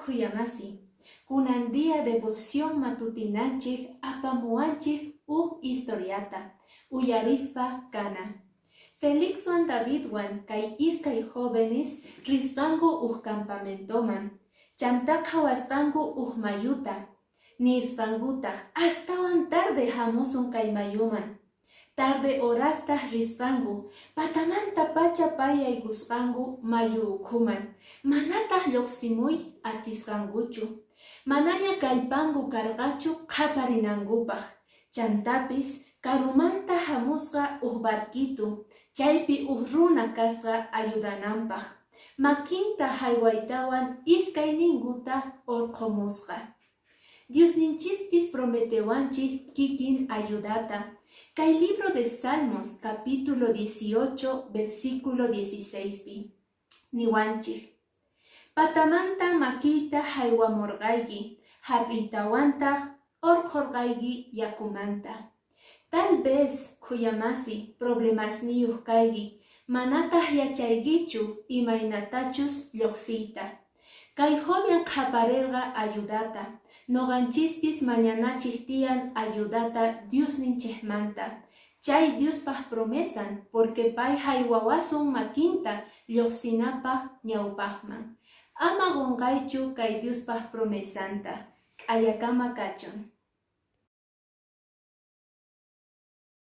Khuyamasi, kunan día devoción matutinanchik apamuwanchik uj historiata, uyarispa kana. Felixwan Davidwan kay iskay jóvenes risqanku uj campamentoman, chantá qhawasqanku uj mayuta, nisqankutaq astawan tarde hamusun kay mayuman. Tarde horastaq risqanku, patamantapacha payaykusqanku mayu ukhuman, manataq lluqsimuy atisqankuchu. Manaña kallpanku karqachu qhaparinankupaq, chantapis karumanta hamusqa uj barquitu, chaypi uj runa kasqa ayudananpaq. Makinta haywaytawan iskayninkuta urqhumusqa. Diosninchispis prometewanchik kikin ayudata. Kay libro de Salmos capítulo 18 versículo 16pi niwanchik: Patamanta makiyta haywamurqayki, hap'iytawantaq urqhurqayki yakumanta. Tal vez, khuyamasi, problemasniyuq kayki, manataq yachaykichu imaynatachus lluqsiyta. Kay joven qhaparirqa ayudata, nuqanchispis mañanachik tiyan ayudata Diosninchikmanta. Chay Diospaq promesan, porque pay haywawasun makinta lluqsinapaq ñawpaqman. Ama qunqaychu kay Diospaq promesanta. Q'ayakama kachun.